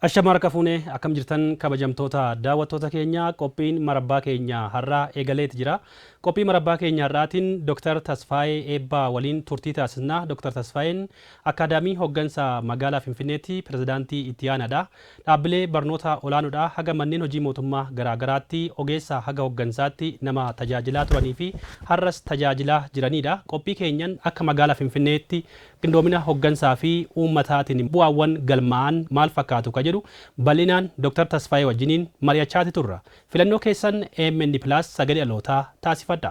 Ashama harka fuunee, akkam jirtan kabajamtoota daawwattoota keenya? Qophiin marabbaa keenya har'aa eegaleeti jira. Qophii marabbaa keenya har'aatiin Dr. Tasfaayee Eebbaa waliin turtii taasisna. Dr. Tasfaayeen Akaadaamii Hooggansa Magaalaa Finfinneetti pirezidaantii itti aanaadha. Dhaabbilee barnoota olaanoodha haga manneen hojii mootummaa garaagaraatti ogeessa haga hooggansaatti nama tajaajilaa turanii fi har'as tajaajilaa jiranidha. Qophii keenyan akka magaalaa Finfinneetti qindoomina hooggansaa fi uummataatiin bu'aawwan galmaa'an maal fakkaatu ka jedhu bal'inaan Dr. Tasfaayee wajjiniin mari'achaati turra. Filannoo keessan AMN Plus, sagalee dhalootaa taasifadha.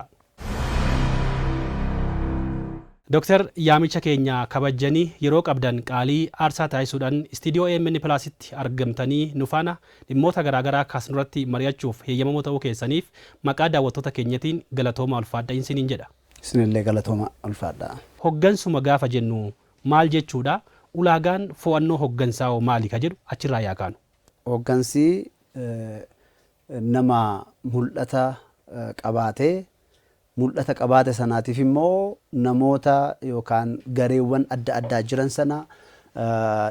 Dooktar, yaamicha keenya kabajjanii yeroo qabdan qaalii aarsaa taasisuudhaan istiidiyoo AMN Plusitti argamtanii nu faana dhimmoota garaagaraa kaasnurratti mari'achuuf heeyyamamoo ta'uu keessaniif maqaa daawwattoota keenyatiin galatooma, ulfaadha isiniin jedha. Isinillee galatooma, ulfaadha. Hoggansuma gaafa jennu maal jechuudha? Ulaagaan fo'annoo hoggansaa hoo maali ka jedhu achirraa yaa kaanu. Hoggansi nama mul'ata qabaatee, mul'ata qabaate sanaatiif immoo namoota yookaan gareewwan adda addaa jiran sana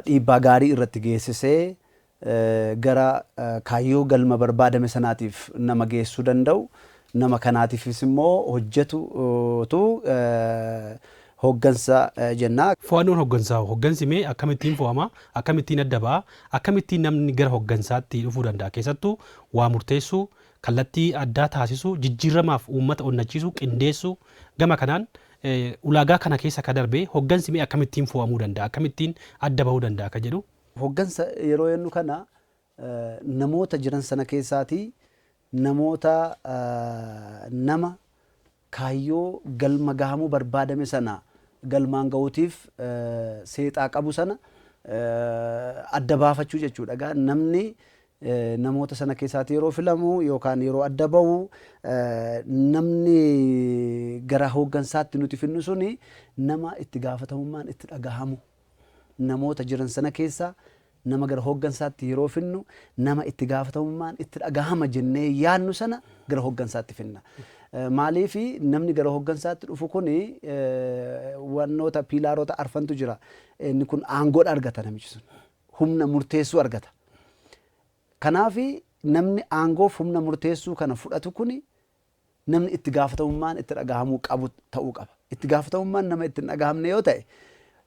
dhiibbaa gaarii irratti geessisee gara kaayyoo galma barbaadame sanaatiif nama geessuu danda'u, nama kanaatiifis immoo hojjetutu hoggansa jenna. Fo'annoon hoggansaa, hoggansi mee akkamittiin fo'ama? Akkamittiin adda ba'a? Akkamittiin namni gara hoggansaatti dhufuu danda'a? Keessattuu waa murteessuu, kallattii addaa taasisuu, jijjiiramaaf uummata onnachiisuu, qindeessuu, gama kanaan ulaagaa kana keessa ka darbee hoggansi mee akkamittiin fo'amuu danda'a? Akkamittiin adda bahuu danda'a ka jedhu? Hoggansa yeroo jennu kana namoota jiran sana keessaatii namoota nama kaayyoo galma gahamuu barbaadame sana galmaan gahuutiif seexaa qabu sana adda baafachuu jechuudha. Egaa namni namoota sana keessaati yeroo filamu yookaan yeroo adda bahu, namni gara hooggansaatti nuti finnu suni nama itti gaafatamummaan itti dhagahamu, namoota jiran sana keessa nama gara hooggansaatti yeroo finnu nama itti gaafatamummaan itti dhagahama jennee yaadnu sana gara hooggansaatti finna. Maaliif namni gara hooggansaatti dhufu kuni wannoota pillarota arfantu jira. Inni kun aangoodha argata namichi sun. Humna murteessuu argata. Kanaaf namni aangoof humna murteessuu kana fudhatu kuni namni itti gaafatamummaan itti dhagahamuu qabu ta'uu qaba. Itti gaafatamummaan nama itti hin dhagahamne yoo ta'e,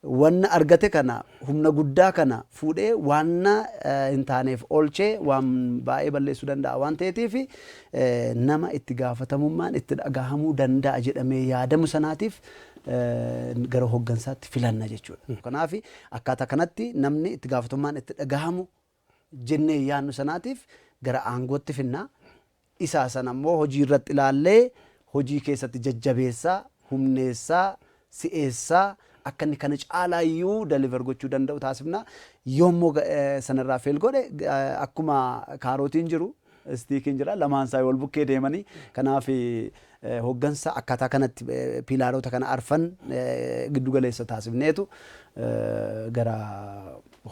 wanna argate kana, humna guddaa kana fuudhee wanna hin taaneef oolchee waan baay'ee balleessuu danda'a waan ta'eetiif, nama itti gaafatamummaan itti dhagahamuu danda'a jedhamee yaadamu sanaatiif gara hooggansaatti filanna jechuudha. Kanaaf akkaataa kanatti namni itti gaafatamummaan itti dhagahamu jennee yaadnu sanaatiif gara aangootti finna. Isaa sana immoo hojii irratti ilaallee hojii keessatti jajjabeessaa, humneessaa, si'eessaa akka inni kana caalaayyuu deliver gochuu danda'u taasifna. Yoommoo sanarraa fail godhe, akkuma carrotiin jiru stickiin jira, lamaan isaa wal bukkee deemanii. Kanaaf hooggansa akkaataa kanatti pillarota kana arfan giddu galeessa taasifneetu gara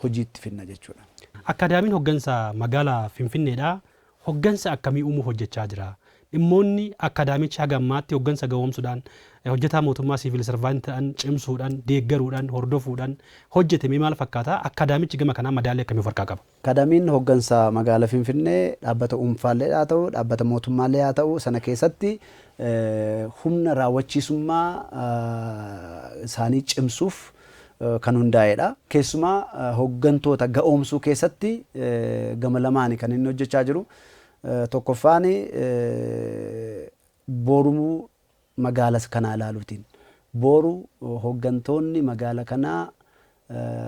hojiitti finna jechuudha. Akaadaamiin hooggansa magaalaa Finfinneedha. Hooggansa akkamii uumuuf hojjechaa jira? Dhimmoonni akaadaamichi haga ammaatti hooggansa gahoomsuudhaan, hojjetaa mootummaa civil servant ta'an cimsuudhaan, deeggaruudhaan, hordofuudhaan hojjetame maal fakkaata? Akaadaamichi gama kanaa madaalii akkamii of harkaa qaba? Akaadaamiin hooggansa magaalaa Finfinnee dhaabbata dhuunfaallee haa ta'u, dhaabbata mootummaallee haa ta'u, sana keessatti humna raawwachiisummaa isaanii cimsuuf kan hundaa'edha. Keessumaa hooggantoota ga'oomsuu keessatti gama lamaani kan inni hojjechaa jiru. Tokkoffaan boruu magaala kanaa ilaaluutiin. Boru hooggantoonni magaala kanaa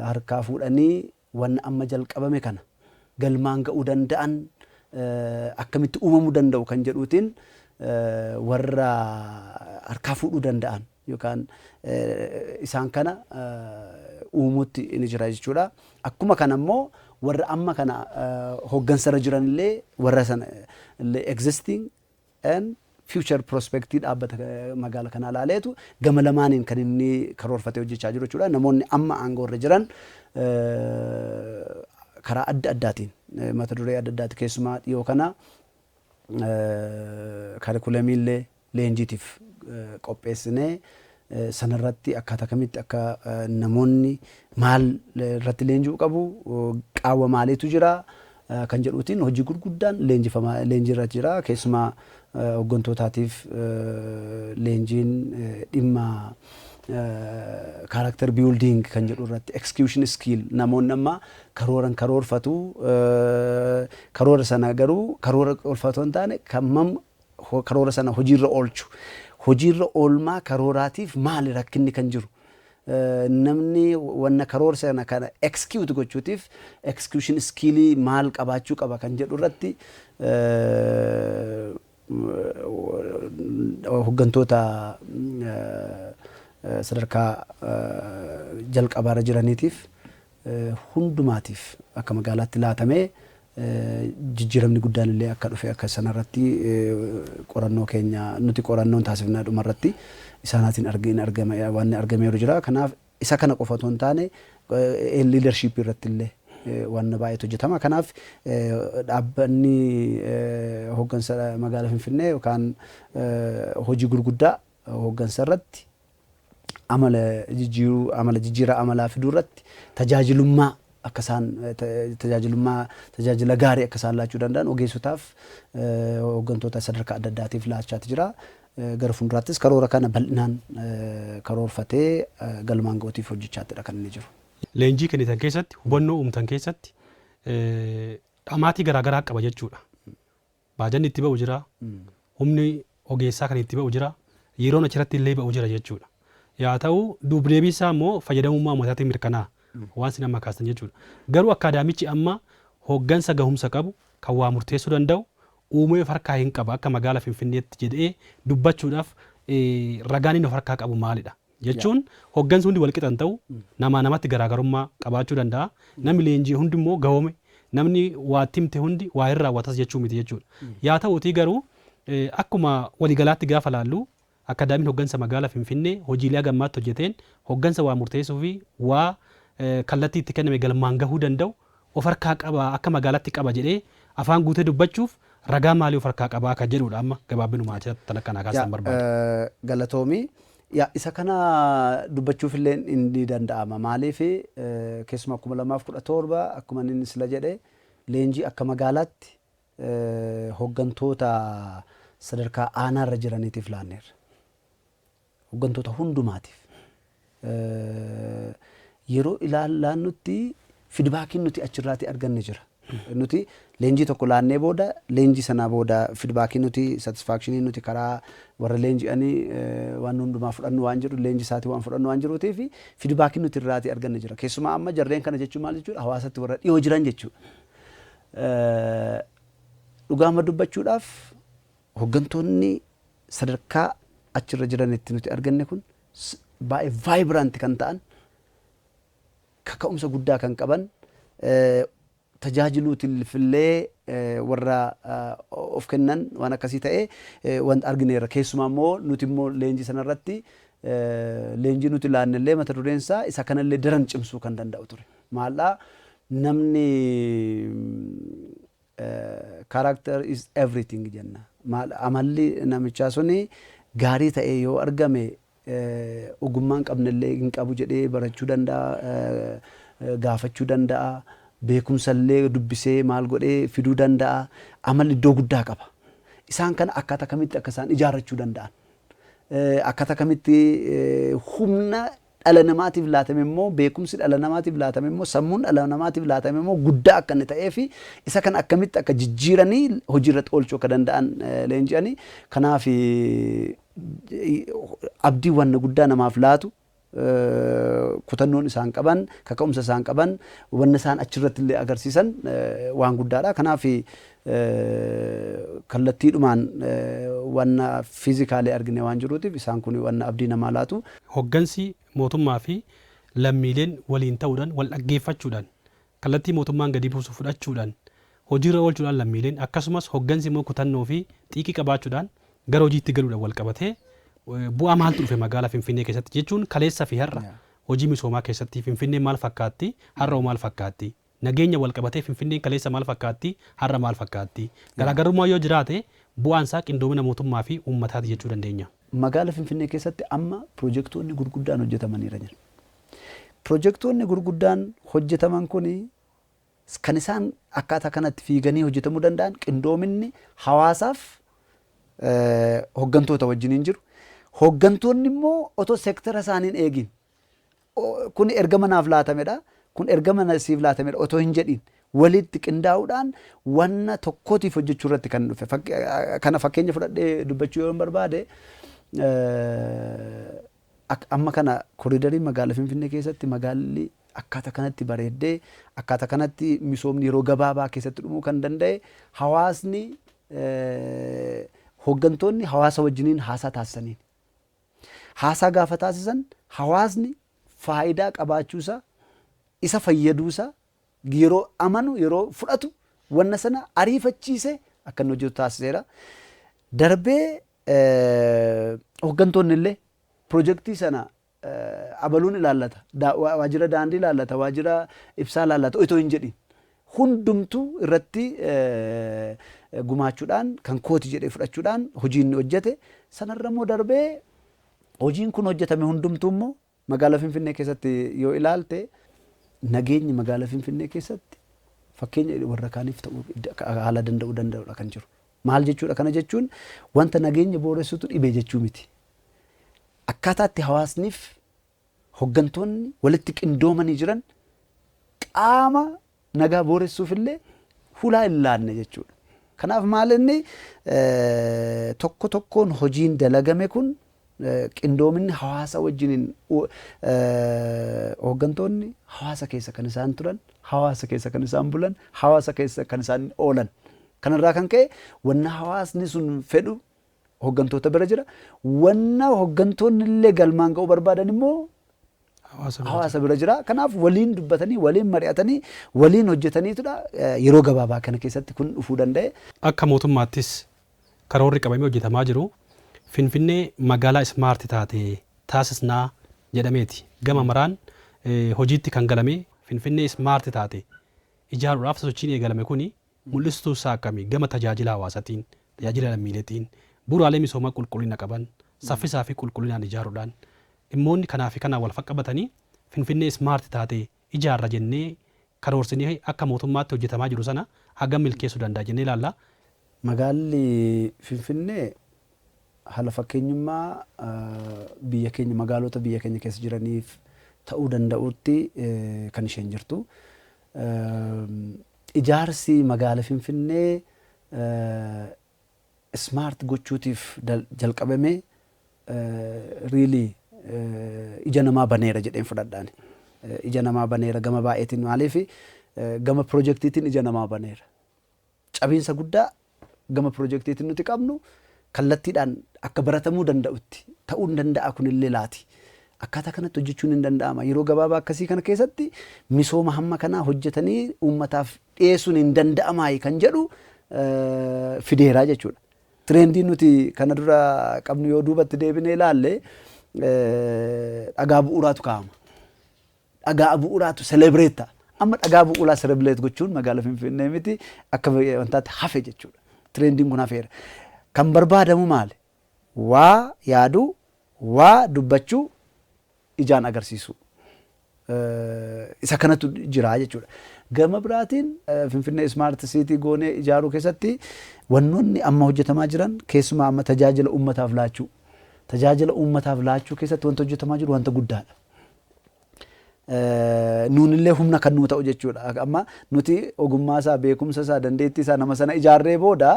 harkaa fuudhanii wanna amma jalqabame kana galmaan ga'uu danda'an akkamitti uumamuu danda'u kan jedhuutiin warra harkaa fuudhuu danda'an yookaan isaan kana uumuutti ni jira jechuudha. Akkuma kana immoo warra amma kana hooggansarra jiran illee, warra sana illee existing and future prospectii dhaabbata magaala kanaa ilaaleetu gama lamaaniin kan inni karoorfatee hojjechaa jiru jechuudha. Namoonni amma aangoo irra jiran karaa adda addaatiin, mata duree adda addaati, keessumaa dhiyoo kana curriculumiillee leenjiitiif qopheessinee Sanarratti akkaataa kamitti akka namoonni maal irratti leenji'uu qabu, qaawwa maaliitu jira kan jedhuutiin hojii gurguddaan leenjifamaa leenjiirra jira. Keessumaa hooggantootaatiif leenjiin dhimma character building kan jedhu irratti, execution skill, namoonni amma karooran karoorfatu, karoora sana garuu karoora oolfatu hin taane kammam karoora sana hojiirra oolchu, hojiirra oolmaa karooraatiif maali rakkinni kan jiru, namni wanna karoora sana kana execute gochuutiif execution skillii maal qabaachuu qaba kan jedhu irratti hooggantoota sadarkaa jalqabaarra jiraniitiif hundumaatiif akka magaalaatti laatamee jijjiiramni guddaan illee akka dhufe akka sanarratti qorannoo keenya nuti qorannoon taasifnaa dhumarratti isaanaatiin argame waan argameeru jira. Kanaaf isa kana qofa otoo hin taane leadership irratti illee waan baay'eetu hojjetama. Kanaaf dhaabbanni hooggansa magaalaa Finfinnee yookaan hojii gurguddaa hooggansa irratti, amala jijjiiruu, amala jijjiiraa amalaa fiduu irratti, tajaajilummaa akka isaan tajaajilummaa tajaajila gaarii akka isaan laachuu danda'an ogeessotaaf hooggantoota sadarkaa adda addaatiif laachaati jira. Gara fuulduraattis karoora kana bal'inaan karoorfatee galmaan ga'uutiif hojjechaatidha kan inni jiru. Leenjii kennitan keessatti, hubannoo uumtan keessatti dhamaatii garaagaraa qaba jechuudha. Baajanni itti ba'u jira, humni ogeessaa kan itti ba'u jira, yeroon achirratti illee ba'u jira jechuudha. Yaa ta'u, duubdeebii isaa immoo fayyadamummaa uummataatiin mirkanaa'a waan isin amma kaastan jechuudha. Garuu akkaadaamichi amma hooggansa gahumsa qabu kan waa murteessuu danda'u uumee of harkaa hin qaba akka magaalaa Finfinneetti jedhee dubbachuudhaaf ragaan inni of harkaa qabu maalidha? Jechuun hooggansi hundi walqixa hin ta'u, namaa namatti garaagarummaa qabaachuu danda'a. Namni leenjii hundi immoo gahoome, namni waa timte hundi waa hin raawwatas jechuu miti jechuudha. Yaa ta'uutii garuu akkuma waliigalaatti gaafa laallu, akkaadaamiin hooggansa magaalaa Finfinnee hojiilee hagammaatti hojjeteen hooggansa waa murteessuu fi waa kallattii itti kenname galmaan gahuu danda'u of harkaa qaba, akka magaalaatti qaba jedhee afaan guutee dubbachuuf ragaa maalii of harkaa qabaa kan jedhudha amma gabaabinuma achirratti tan akkanaa kaasan barbaada. Galatoomii. Yaa, isa kana dubbachuuf illee ni danda'ama. Maaliif, keessumaa 2017 akkuma inni sila jedhe leenjii akka magaalaatti hooggantoota sadarkaa aanaarra jiraniitiif laanneerra. Hooggantoota hundumaatiif. Yeroo ilaallaannutti feedbackiin nuti achirraatii arganne jira. Nuti leenjii tokko laannee booda, leenjii sanaa booda feedbackii nuti, satisfactionii nuti karaa warra leenji'anii waan hundumaa fudhannu waan jiru, leenjii isaatii waan fudhannu waan jiruutii fi feedbackii nuti irraatii arganne jira. Keessumaa amma jarreen kana jechuun maal jechuudha? Hawaasatti warra dhiyoo jiran jechuudha. Dhugaama dubbachuudhaaf hooggantoonni sadarkaa achirra jiranitti nuti arganne kun baay'ee vibrant kan ta'an, kaka'umsa guddaa kan qaban, tajaajiluutiifillee warra of kennan waan akkasii ta'e wanta argineerra. Keessumaa immoo nuti immoo leenjii sanarratti leenjii nuti laannellee mata dureen isaa isa kanallee daran cimsuu kan danda'u ture. Maallaa namni character is everything jenna. Maal, amalli namichaa suni gaarii ta'e yoo argame ogummaa hin qabnellee hin qabu jedhee barachuu danda'a, gaafachuu danda'a, beekumsallee dubbisee maal godhee fiduu danda'a. Amalli iddoo guddaa qaba. Isaan kana akkaataa kamitti akka isaan ijaarrachuu danda'an, akkaataa kamitti humna dhala namaatiif laatame immoo, beekumsi dhala namaatiif laatame immoo, sammuun dhala namaatiif laatame immoo guddaa akka inni ta'ee fi isa kana akkamitti akka jijjiiranii hojii irratti oolchuu akka danda'an leenji'anii. Kanaaf abdii wanna guddaa namaaf laatu, kutannoon isaan qaban, kaka'umsa isaan qaban, wanna isaan achirratti illee agarsiisan waan guddaadha. Kanaaf kallattiidhumaan wanna physically argine waan jiruutiif isaan kun wanna abdii namaa laatu. Hoggansi mootummaa fi lammiileen waliin ta'uudhaan, wal dhaggeeffachuudhaan, kallattii mootummaan gadi buusu fudhachuudhaan hojiirra oolchuudhaan, lammiileen akkasumas hoggansi immoo kutannoo fi xiiqii qabaachuudhaan gara hojiitti galuudhaan wal qabatee bu'aa maaltu dhufe magaalaa Finfinnee keessatti, jechuun kaleessa fi har'a hojii misoomaa keessatti Finfinneen maal fakkaatti, har'a maal fakkaatti? Nageenya wal qabatee Finfinneen kaleessa maal fakkaatti, har'a maal fakkaatti? Garaagarummaa yoo jiraate bu'aan isaa qindoomina mootummaa fi uummataati jechuu dandeenya. Magaala Finfinnee keessatti amma pirojektoonni gurguddaan hojjetamaniira jiru. Pirojektoonni gurguddaan hojjetaman kuni kan isaan akkaataa kanatti fiiganii hojjetamuu danda'an qindoominni hawaasaaf hoggantoota wajjiniin jiru. Hoggantoonni immoo otoo seektara isaaniin eegin, kun ergama naaf laatamedha, kun ergama siif laatamedha otoo hin jedhin, walitti qindaa'uudhaan wanna tokkootiif hojjechuu irratti kan dhufe. Kana fakkeenya fudhadhee dubbachuu yoo barbaade, amma kana koriidariin magaala Finfinnee keessatti magaalli akkaataa kanatti bareeddee, akkaataa kanatti misoomni yeroo gabaabaa keessatti dhumuu kan danda'e, hawaasni, hoggantoonni hawaasa wajjiniin haasaa taasisaniin. Haasaa gaafa taasisan hawaasni faayidaa qabaachuusaa, isa fayyaduusaa yeroo amanu, yeroo fudhatu, wanna sana ariifachiise akka inni hojjetu taasiseera. Darbee hoggantoonni illee pirojektii sana abaluun ilaallata, waajjira daandii ilaallata, waajjira ibsaa ilaallata otoo hin jedhin hundumtuu irratti gumaachuudhaan, kan kooti jedhee fudhachuudhaan hojii inni hojjete sanarra immoo darbee, hojiin kun hojjetame hundumtuu immoo magaalaa Finfinnee keessatti yoo ilaalte, nageenyi magaalaa Finfinnee keessatti fakkeenya warra kaaniif ta'uu haala danda'uu danda'udha kan jiru. Maal jechuudha kana jechuun? Wanta nageenya booressutu dhibee jechuu miti. Akkaataa itti hawaasniif hoggantoonni walitti qindoomanii jiran qaama nagaa booressuuf illee hulaa hin laanne jechuudha. Kanaaf maal inni tokko tokkoon hojiin dalagame kun qindoominni hawaasa wajjiniin, hooggantoonni hawaasa keessa kan isaan turan, hawaasa keessa kan isaan bulan, hawaasa keessa kan isaan oolan. Kanarraa kan ka'e wanna hawaasni sun fedhu hooggantoota bira jira. Wanna hooggantoonni illee galmaan ga'uu barbaadan immoo hawaasa bira jira. Kanaaf waliin dubbatanii, waliin mari'atanii, waliin hojjetaniitudha yeroo gabaabaa kana keessatti kun dhufuu danda'e. Akka mootummaattis karoorri qabamee hojjetamaa jiru Finfinnee magaalaa smart taate taasisnaa jedhameeti. Gama maraan hojiitti kan galame Finfinnee smart taate ijaaruudhaaf sochiin eegalame kuni mul'istuu isaa akkamii, gama tajaajila hawaasaatiin, tajaajila lammiileetiin, bu'uuraalee misoomaa qulqullina qaban saffisaa fi qulqullinaan ijaaruudhaan, dhimmoonni kanaa fi kanaan wal qabatanii Finfinnee smart taate ijaarra jennee karoorsinee akka mootummaatti hojjetamaa jiru sana hagam milkeessuu danda'a jennee ilaalla? Magaalli Finfinnee haala fakkeenyummaa biyya keenya, magaalota biyya keenya keessa jiraniif ta'uu danda'utti kan isheen jirtu. Ijaarsi magaala Finfinnee smart gochuutiif jalqabame really ija namaa baneera jedheen fudhadhaan. Ija namaa baneera gama baay'eetiin. Maaliif? Gama pirojektiitiin ija namaa baneera. Cabiinsa guddaa gama pirojektiitiin nuti qabnu kallattiidhaan akka baratamuu danda'utti ta'uu hin danda'a kunillee laati. Akkaataa kanatti hojjechuun hin danda'ama. Yeroo gabaabaa akkasii kana keessatti misooma hamma kanaa hojjetanii uummataaf dhiyeessuun hin danda'amaayi kan jedhu fideeraa jechuudha. Trendiin nuti kana dura qabnu yoo duubatti deebinee ilaalle, dhagaa bu'uuraatu kaa'ama. Dhagaa bu'uuraatu celebrate ta'a. Amma dhagaa bu'uuraa celebrate gochuun magaalaa Finfinnee miti, akka wantaatti hafe jechuudha. Trendiin kun hafeera. Kan barbaadamu maali? Waa yaaduu, waa dubbachuu, ijaan agarsiisuu. Isa kanatu jira jechuudha. Gama biraatiin Finfinnee Smart City goonee ijaaruu keessatti wannoonni amma hojjetamaa jiran, keessumaa amma tajaajila uummataaf laachuu. Tajaajila uummataaf laachuu keessatti wanti hojjetamaa jiru wanta guddaadha. Nuunillee humna kan nuu ta'u jechuudha. Amma nuti ogummaa isaa, beekumsa isaa, dandeettii isaa nama sana ijaarree booda,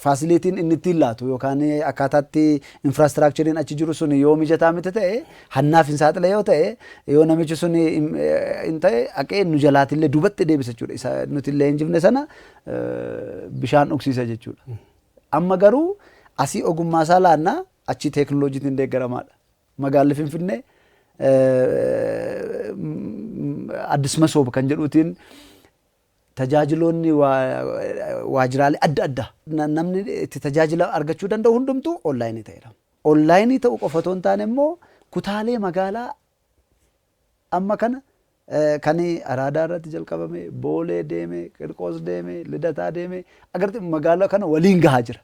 facilityn inni ittiin laatu yookaan akkaataatti infrastructureiin achi jiru sun yoo mijataa miti ta'e, hannaaf hin saaxile yoo ta'e, yoo namichi sun hin ta'e, haqee nu jalaatillee duubatti deebisa jechuudha. Isa nuti illee hin jifne sana bishaan dhugsiisa jechuudha. Amma garuu asii ogummaa isaa laannaa, achi teekinooloojiitiin deeggaramaadha. Magaalli Finfinnee Addis Masoob kan jedhuutiin tajaajiloonni waajjiraalee adda addaa namni itti tajaajila argachuu danda'u hundumtuu onlineii ta'eera. Onlineii ta'uu qofa otoo hin taane immoo kutaalee magaalaa amma kana kan Araadaa irratti jalqabame, Boolee deeme, Qirqoos deeme, Lidataa deeme, agartee, magaalaa kana waliin gahaa jira.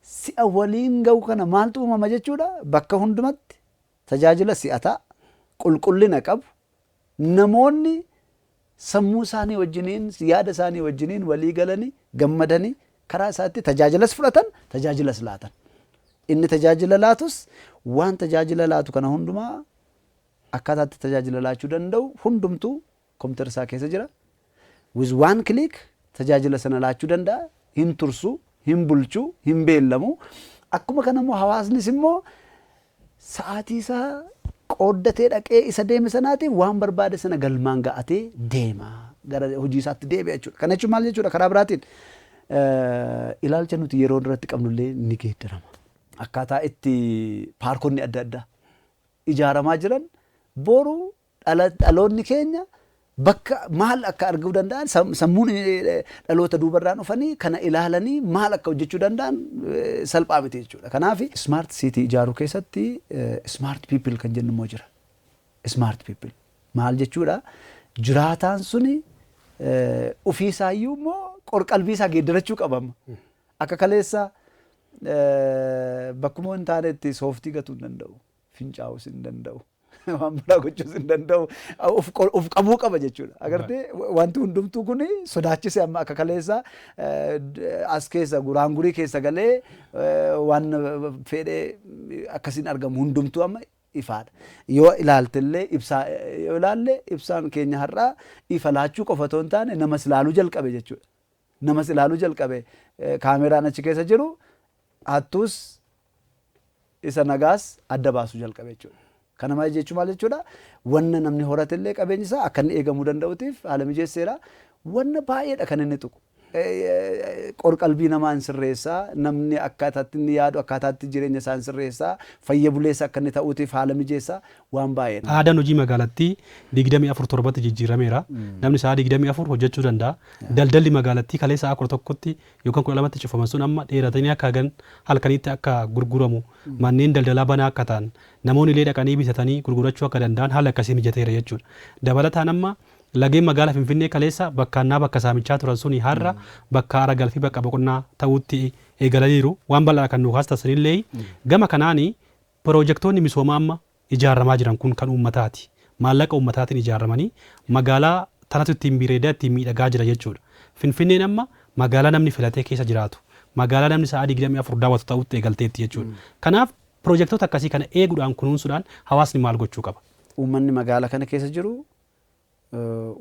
Si'a waliin ga'u kana maaltu uumama jechuudha? Bakka hundumatti tajaajila si'ataa, qulqullina qabu, namoonni sammuu isaanii wajjiniin, yaada isaanii wajjiniin walii galanii gammadanii karaa isaatti tajaajilas fudhatan, tajaajilas laatan. Inni tajaajila laatus waan tajaajila laatu kana hundumaa akkaataatti tajaajila laachuu danda'u hundumtuu kompiitara isaa keessa jira. With one click tajaajila sana laachuu danda'a. Hin tursu, hin bulchu, hin beellamu. Akkuma kana immoo hawaasnis immoo sa'aatii isaa qooddatee dhaqee isa deeme sanaatiif waan barbaade sana galmaan ga'atee deema. Gara hojii isaatti deebi'a jechuudha. Kana jechuun maal jechuudha? Karaa biraatiin ilaalcha nuti yeroo irratti qabnullee ni geeddarama. Akkaataa itti paarkonni adda addaa ijaaramaa jiran, boru dhaloonni keenya bakka maal akka arguu danda'an, sammuun dhaloota duubarraan dhufanii kana ilaalanii maal akka hojjechuu danda'an salphaa miti jechuudha. Kanaaf smart city ijaaruu keessatti smart people kan jennu immoo jira. Smart people maal jechuudha? Jiraataan suni ofiisaayyuu immoo qorqalbii isaa geeddarachuu qabama. Akka kaleessa bakkuma hin taanetti sooftii gatuu hin danda'u. Fincaa'uus hin danda'u. Waan biraa gochuus hin danda'u. Of qabuu qaba jechuudha. Agartee, wanti hundumtuu kun sodaachise. Amma akka kaleessa as keessa guraangurii keessa galee waan fedhee akkasiin argamu hundumtuu amma ifaadha. Yoo ilaaltellee, ibsaa yoo ilaalle, ibsaan keenya har'aa ifa laachuu qofa otoo hin taane namas ilaaluu jalqabe jechuudha. Namas ilaaluu jalqabe. Kaameraan achi keessa jiru hattuus isa nagaas adda baasuu jalqabe jechuudha. Kana maal jechuun maal jechuudha? Wanna namni horatellee qabeenyi isaa akka inni eegamuu danda'uutiif haala mijeesseera. Wanna baay'eedha kan inni tuqu. Qorqalbii namaa hin sirreessaa, namni akkaataatti inni yaadu, akkaataatti jireenya isaa hin sirreessaa, fayya buleessa akka inni ta'uutiif haala mijeessaa, waan baay'eedha. Aadaan hojii magaalattii 24/7tti jijjiirameera. Namni sa'a 24 hojjechuu danda'a. Daldalli magaalattii kalee sa'a 11tti yookaan 12tti cufaman sun amma dheeratanii akka hagan halkanitti akka gurguramu, manneen daldalaa banaa akka ta'an, namoonni illee dhaqanii bitatanii gurgurachuu akka danda'an haala akkasii mijateera jechuudha. Dabalataan amma lageen magaalaa Finfinnee kaleessa bakkaannaa bakka saamichaa turan suni har'a bakka aara galfii, bakka boqonnaa ta'uutti eegalaniiru. Waan bal'aa kan nu kaastasanillee gama kanaani, piroojeektoonni misoomaa amma ijaaramaa jiran kun kan uummataati. Maallaqa uummataatiin ijaaramanii magaalaa tanatu ittiin bareedaa, ittiin miidhagaa jira jechuudha. Finfinneen amma magaalaa namni filatee keessa jiraatu, magaalaa namni sa'a 24 daawwatu ta'utti eegalteetti jechuudha. Kanaaf piroojeektoota akkasii kana eeguudhaan, kunuunsuudhaan hawaasni maal gochuu qaba? Uummanni magaalaa kana keessa jiru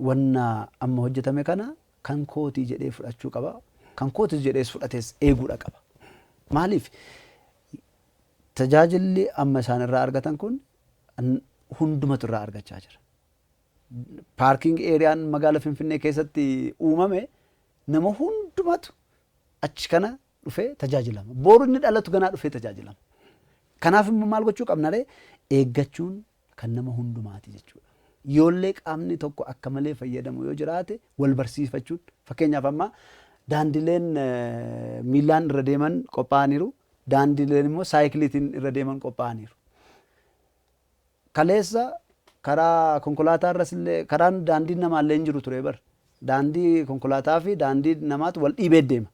wanna amma hojjetame kana kan kootii jedhee fudhachuu qaba. Kan kootis jedhees fudhatees eeguudha qaba. Maaliif? Tajaajilli amma isaan irraa argatan kun hundumatu irraa argachaa jira. Parking areaan magaalaa Finfinnee keessatti uumame nama hundumatu achi kana dhufee tajaajilama. Boru inni dhalatu ganaa dhufee tajaajilama. Kanaaf immoo maal gochuu qabna ree? Eeggachuun kan nama hundumaati jechuudha. Yoollee qaamni tokko akka malee fayyadamu yoo jiraate wal barsiifachuun, fakkeenyaaf amma daandileen miillaan irra deeman qophaa'aniiru. Daandileen immoo saayikiliitiin irra deeman qophaa'aniiru. Kaleessa karaa konkolaataa irras illee karaan daandiin namaallee hin jiru ture bar. Daandii konkolaataa fi daandii namaatu wal dhiibee deema.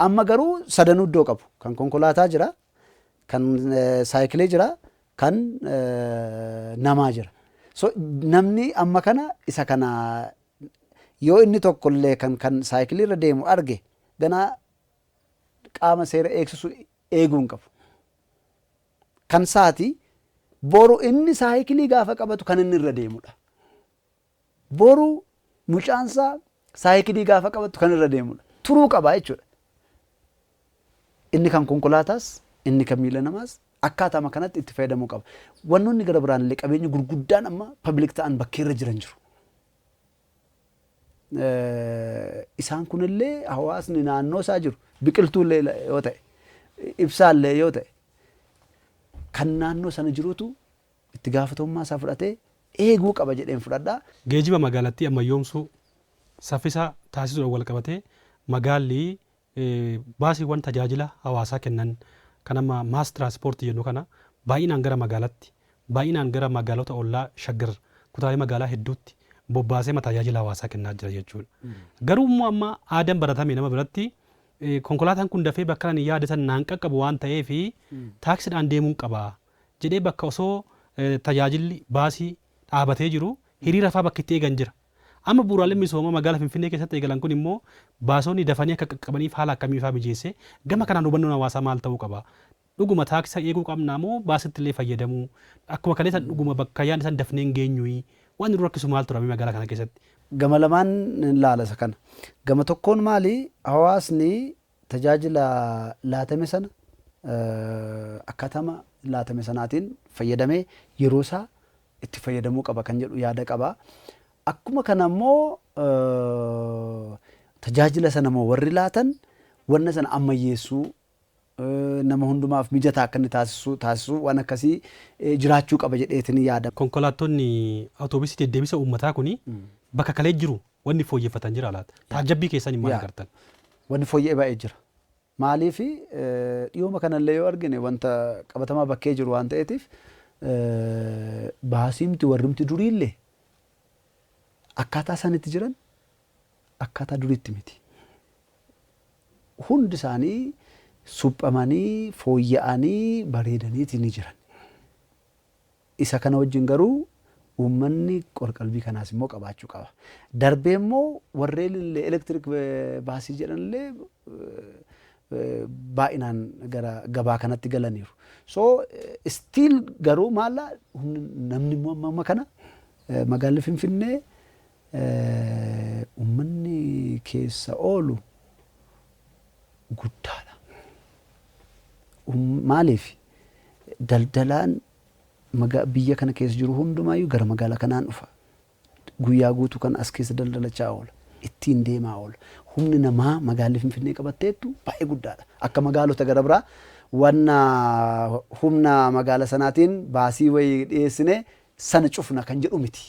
Amma garuu sadanuu iddoo qabu. Kan konkolaataa jira, kan saayikilii jira, kan namaa jira. So namni amma kana isa kana yoo inni tokkollee kan saayikilii irra deemu arge, ganaa qaama seera eegsisu eeguu hin qabu. Kan saati boru inni saayikilii gaafa qabatu kan inni irra deemudha. Boru mucaansaa saayikilii gaafa qabatu kan irra deemudha. Turuu qaba jechuudha. Inni kan konkolaataas, inni kan miila namaas akkaataama kanatti itti fayyadamuu qaba. Wannoonni gara biraan illee qabeenyi gurguddaan amma public ta'an bakkeerra jiran jiru. Isaan kunillee hawaasni naannoo isaa jiru, biqiltuullee yoo ta'e, ibsaallee yoo ta'e, kan naannoo sana jirutu itti gaafatamummaa isaa fudhatee eeguu qaba jedheen fudhadhaa. Geejiba magaalattii ammayyoomsuu, saffisa taasisuudhaan wal qabatee, magaalli baasiiwwan tajaajila hawaasaa kennan kan amma mass transport jennu kana baay'inaan gara magaalatti, baay'inaan gara magaalota ollaa Shaggar kutaalee magaalaa hedduutti bobbaasee tajaajila hawaasaa kennaa jira jechuudha. Garuu immoo amma aadaan baratame nama biratti Konkolaataan kun dafee bakka ani yaada san naan qaqqabu waan ta'eef taaksiidhaan deemuun qaba jedhee bakka osoo tajaajilli baasii dhaabatee jiru hiriira fa'aa bakka itti eegan jira. Amma bu'uuraaleen misoomaa magaalaa Finfinnee keessatti eegalan kun immoo baasonni dafanii akka qaqqabaniif haala akkamii fa'aa mijeesse? Gama kanaan hubannoon hawaasaa maal ta'uu qaba? Dhuguma taaksii eeguu qabnaa moo baasitti illee fayyadamuu? Akkuma kaleessa dhuguma bakka yaadni san dafnee hin geenyuyi? Waan nu rakkisu maal ture magaalaa kana keessatti? Gama lamaan laala isa kana. Gama tokkoon maali, hawaasni tajaajila laatame sana akkaatama laatame sanaatiin fayyadamee yeroo isaa itti fayyadamuu qaba kan jedhu yaada qaba. Akkuma kana immoo tajaajila sana immoo warri laatan wanna sana ammayyeessuu, nama hundumaaf mijataa akka inni taasisuu waan akkasii jiraachuu qaba jedheetiin yaada. Konkolaattonni awutoobisii deddeebisa uummataa kuni bakka kalee jiru wanni fooyyeffatan jira laata? Taajjabbii keessan maal agartan? Wanni fooyya'e baay'ee jira. Maaliif, dhiyooma kanallee yoo argine wanta qabatamaa bakkee jiru waan ta'eetiif, baasiimti warrumti duriillee akkaataa isaan itti jiran akkaataa duriitti miti. Hundi isaanii suphamanii fooyya'anii bareedaniiti ni jiran. Isa kana wajjin garuu uummanni qorqalbii kanaas immoo qabaachuu qaba. Darbee immoo warreen illee electric baasii jedhan illee baay'inaan gara gabaa kanatti galaniiru. So still garuu maalla, namni immoo amma kana magaalli Finfinnee uummanni keessa oolu guddaadha. Maaliif, daldalaan biyya kana keessa jiru hundumaayyuu gara magaalaa kanaan dhufa. Guyyaa guutuu kan as keessa daldalachaa oola. Ittiin deemaa oola. Humni namaa magaalli Finfinnee qabatteettu baay'ee guddaadha. Akka magaalota gara biraa wanna humna magaala sanaatiin baasii wayii dhiyeessine sana cufna kan jedhu miti.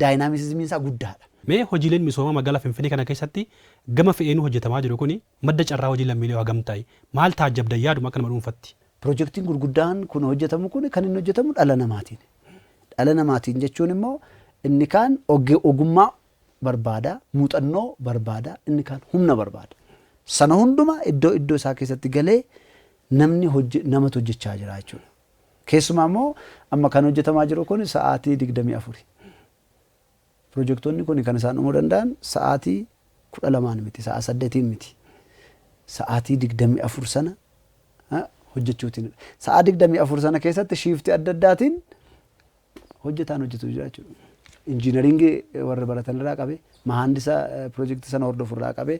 Dynamismiin isaa guddaadha. Mee hojiileen misoomaa magaalaa Finfinnee kana keessatti gama fe'eenuu hojjetamaa jiru kuni madda carraa hojii lammiilee hagam ta'e? Maal taajjabdan yaaduma akka nama dhuunfatti? Pirojektiin gurguddaan kun hojjetamu kun kan inni hojjetamu dhala namaatiin. Dhala namaatiin jechuun immoo inni kaan ogummaa barbaada, muuxannoo barbaada, inni kaan humna barbaada. Sana hunduma iddoo iddoo isaa keessatti galee namni namatu hojjechaa jira jechuudha. Keessumaa immoo amma kan hojjetamaa jiru kun sa'aatii 24. Pirojektoonni kun kan isaan dhumuu danda'an sa'aatii 12n miti, sa'a 8n miti. Sa'aatii 24 sana hojjechuutiin. Sa'a 24 sana keessatti shiftii adda addaatiin hojjetaan hojjetu jira jechuudha. Injiinaringii warra baratan irraa qabe, mahaandisa pirojektii sana hordofu irraa qabe,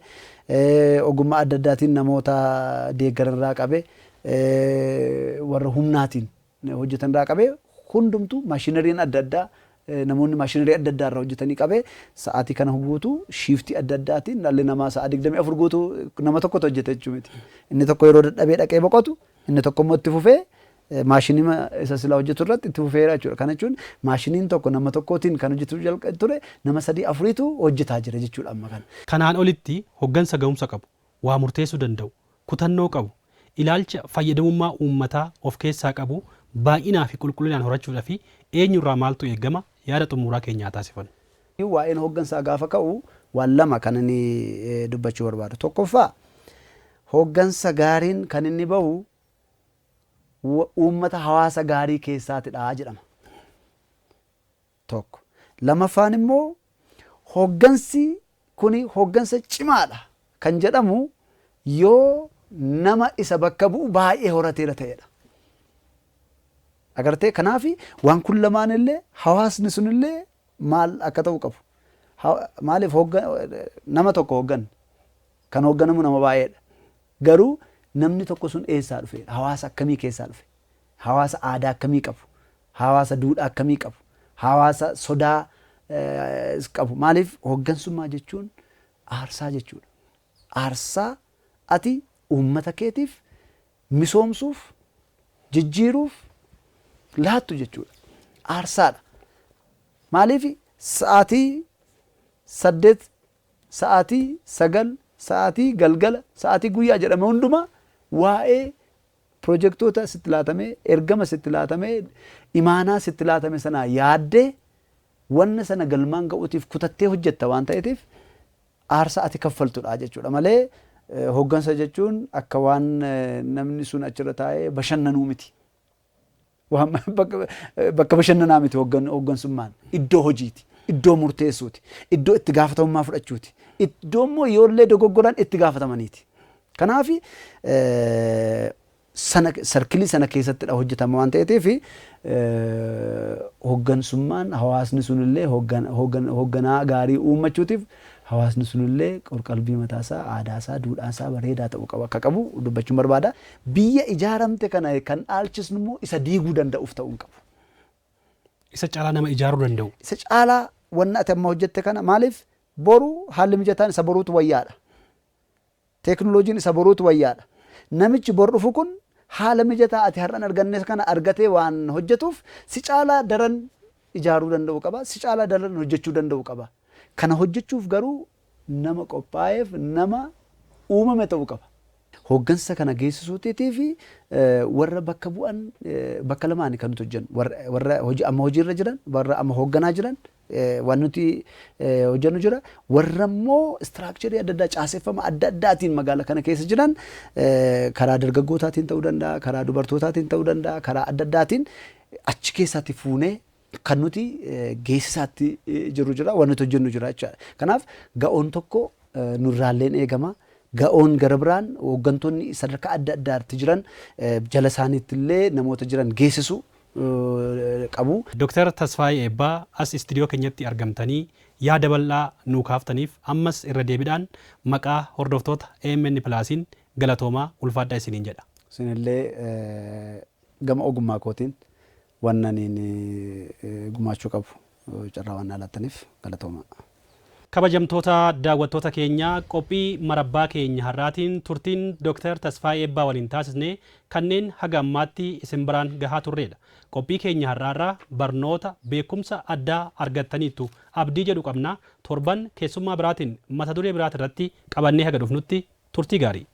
ogummaa adda addaatiin namoota deeggaran irraa qabe, warra humnaatiin hojjetan irraa qabe, hundumtuu maashinariin adda addaa, namoonni maashinarii adda addaa irraa hojjetanii qabee, sa'aatii kana guutuu shiftii adda addaatiin dhalli namaa sa'a 24 guutuu nama tokkotu hojjeta jechuu miti. Inni tokko yeroo dadhabee dhaqee boqotu, inni tokko immoo itti fufee maashinii isa silaa hojjetu irratti itti fufeera jechuudha. Kana jechuun maashiniin tokko nama tokkootiin kan hojjetu ture nama sadii afuriitu hojjetaa jira jechuudha amma kana. Kanaan olitti hoggansa ga'umsa qabu, waa murteessuu danda'u, kutannoo qabu, ilaalcha fayyadamummaa uummataa of keessaa qabu baay'inaa fi qulqullinaan horachuudhaa fi eenyurraa maaltu eegama? Yaada xumuraa keenyaa taasifannu. Waa'een hoggansaa gaafa ka'u waan lama kan inni dubbachuu barbaadu. Tokkoffaa, hoggansa gaariin kan inni bahu uummata hawaasa gaarii keessaatidha jedhama. Tokko. Lamaffaan immoo hoggansi kuni hoggansa cimaadha kan jedhamu yoo nama isa bakka bu'u baay'ee horateera ta'edha. Agartee, kanaaf waan kun lamaan illee hawaasni sunillee maal akka ta'u qabu. Maaliif, nama tokko hoggan kan hogganamu nama baay'eedha. Garuu namni tokko sun eessaa dhufe? Hawaasa akkamii keessaa dhufe? Hawaasa aadaa akkamii qabu? Hawaasa duudhaa akkamii qabu? Hawaasa sodaa qabu? Maaliif, hoggansummaa jechuun aarsaa jechuudha. Aarsaa ati uummata keetiif misoomsuuf, jijjiiruuf laattu jechuudha. Aarsaadha. Maaliif, sa'aatii 8, sa'aatii 9, sa'aatii galgala, sa'aatii guyyaa jedhame hundumaa waa'ee pirojektoota sitti laatamee, ergama sitti laatamee, imaanaa sitti laatame sanaa yaaddee wanna sana galmaan ga'uutiif kutattee hojjetta waan ta'eetiif aarsaa ati kaffaltudha jechuudha malee Hooggansa jechuun akka waan namni sun achirra taa'ee bashannanuu miti. Waan bakka bashannanaa miti hooggansummaan. Iddoo hojiiti. Iddoo murteessuuti. Iddoo itti gaafatamummaa fudhachuuti. Iddoo immoo yoollee dogoggoran itti gaafatamaniiti. Kanaaf sana circle sana keessattidha hojjetama waan ta'eef, hooggansummaan hawaasni sunillee hoogganaa gaarii uummachuutiif hawaasni sunillee qorqalbii mataasaa, aadaasaa, duudhaasaa bareedaa ta'uu qaba akka qabu dubbachuun barbaada. Biyya ijaaramte kana kan dhaalchisnu immoo isa diiguu danda'uuf ta'uu hin qabu. Isa caalaa nama ijaaruu danda'u. Isa caalaa wanna ati amma hojjette kana, maaliif, boru haalli mijataan isa boruutu wayyaadha. Teekinooloojiin isa boruutu wayyaadha. Namichi bor dhufu kun haala mijataa ati har'an arganne kana argatee waan hojjetuuf si caalaa daran ijaaruu danda'u qaba. Si caalaa daran hojjechuu danda'u qaba. Kana hojjechuuf garuu nama qophaa'eef, nama uumame ta'uu qaba. Hooggansa kana geessisuutii fi warra bakka bu'an bakka lamaani kan nuti hojjennu, warra hojii amma hojiirra jiran, warra amma hoogganaa jiran waan nuti hojjennu jira, warra immoo structure adda addaa, caaseffama adda addaatiin magaalaa kana keessa jiran, karaa dargaggootaatiin ta'uu danda'a, karaa dubartootaatiin ta'uu danda'a, karaa adda addaatiin achi keessaatti fuunee kan nuti geessisaatti jiru jira, waan nuti hojjennu jira jechaadha. Kanaaf ga'oon tokko nurraalleen eegama. Ga'oon gara biraan hooggantoonni sadarkaa adda addaatti jiran jala isaaniitti illee namoota jiran geessisu qabu. Dooktar Tasfaayee Eebbaa, as istiidiyoo keenyatti argamtanii yaada bal'aa nuu kaaftaniif ammas irra deebiidhaan maqaa hordoftoota AMN Plusiin galatoomaa, ulfaadhaa isiniin jedha. Isinillee gama ogummaa kootiin waan aniin gumaachuu qabu carraa waan laattaniif galatoomaa. Kabajamtoota daawwattoota keenya, qophii marabbaa keenya har'aatiin turtiin Dooktar Tasfaayee Eebbaa waliin taasisne kanneen haga ammaatti isin biraan gahaa turredha. Qophii keenya har'aarraa barnoota, beekumsa addaa argattaniittu abdii jedhu qabna. Torban keessummaa biraatiin mata duree biraati irratti qabannee haga dhufnutti turtii gaarii.